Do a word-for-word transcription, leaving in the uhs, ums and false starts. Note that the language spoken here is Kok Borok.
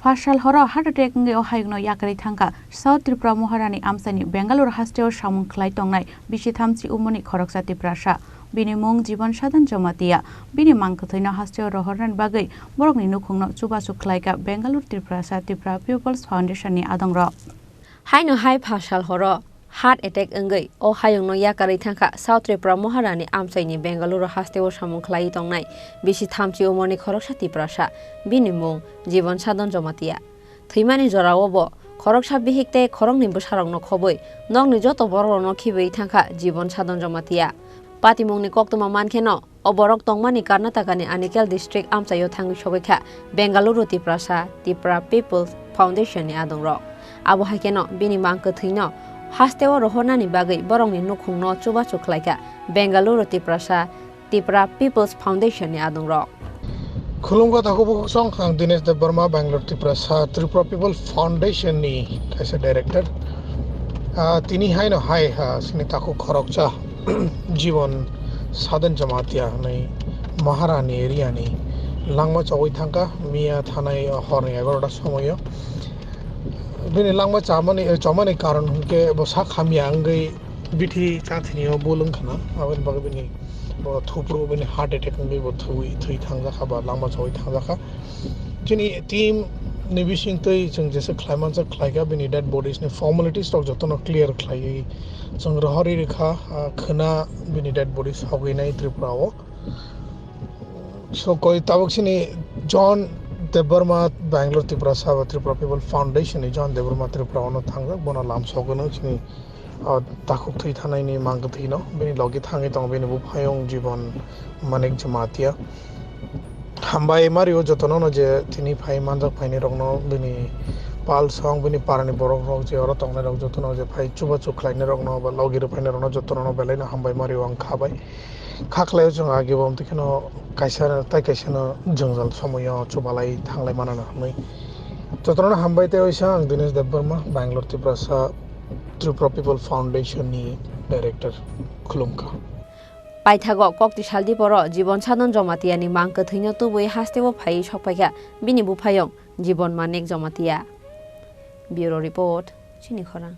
Phasal horo heart attack wngwi o hayungno yakarwi thangkha South Tripura Moharani amchaini Bengaluru hasteo samung khlai tongnai bisi thamchi umorni khoroksa Tiprasa. Bini mung Jibon Sadhan Jamatia. Bini mang kwthwino hasteo rohornani bagwi borokni nukhungno chubachu khlaikha Bengaluru Tiprasa Tipra People's Foundation ni adongrok. Haino hai phasal horo heart attack wngwi o hayungno yakarwi thangkha South Tripura Moharani amchaini Bengaluru hasteo samung khlaiwi tongnai bisi thamchi umorni khoroksa Tiprasa, bini mung Jibon Sadhan Jamatia. Thwimani jorao bo khoroksa bihik tei khoroknwi bwsarokno khobwi nokni joto borokrokno khibiwi thangkha Jibon Sadhan Jamatia. Patimungni koktwma mankheno, o borok tongmani Karnatakani Anikel district amchaio thangwi sogwi kha Bengaluru Tiprasa Tipra People's Foundation ni adongrok. Abo hai kheno bini mang kwthwino hasteo rohornani bagwi borokni nukhungno chubachu khlaikha Bengaluru Tiprasa Tipra People's Foundation ni adongrok. Khulumkha takhuk bukhuk song, ang Dinesh Debbarma, Bangalore Tiprasa Tripura People Foundation ni kaisa director. Ah, tini haino hai, ah, sini takhuk khoroksa Jibon Sadhan Jamatia hwnwi Maharani area ni langma chogwi thangkha miya thanai horni egaroh ta somoio. Bini langma chamani, eh, chomani karon hwnkhe bo sak hamya wngwi bithi chathini o bul wngkha na, aboni bagwi bini bo thupro bini heart attack wngwi bo thwi, thwi thangjakha ba langma chogwi thangjakha. Chini team ni bisingtwi chwng jesa khlaimanjak khlaikha, bini dead bodies ni formalities rok jotono clear khlaiwi chwng rohorwi rwkha, ah, khwna bini dead bodies sogwinai Tripura o. So koi tabuk sini John Debbarma, Bangalore Tiprasa ba Tripura People Foundation ni John Debbarma Tripura ono thangjak, bono lam sogwino sini ah, takhuk thwi thanaini mang kwthwino bini logi thangwi tongo bini buphayung Jibon Manik Jamatia. Hambai mario jotono no je tini phai manjak phaini rokno bini pal song bini parani borok rok je oro tongnai rok jotono je phai chubachu khlainai rokno ba logi rwphainai rokno jotono no belai no hambai mario ang kha bai. Kha khlaio chwng age bo tei kheno kaisa tei kaisa no jwngjal somoio chubalai thanglai mano hwnwi. Jotono no hambai tei oisa ang Dinesh Debbarma, Bangalore Tiprasa Tripura People Foundation ni director khulumkha. Paithago kokti saldi poro Jibon Sadhan Jamatia ni mang kwthwino tubui hasteo phaiwi sokpaikha bini buphayung Jibon Manik Jamatia. Bureau Report, Chini Khorang.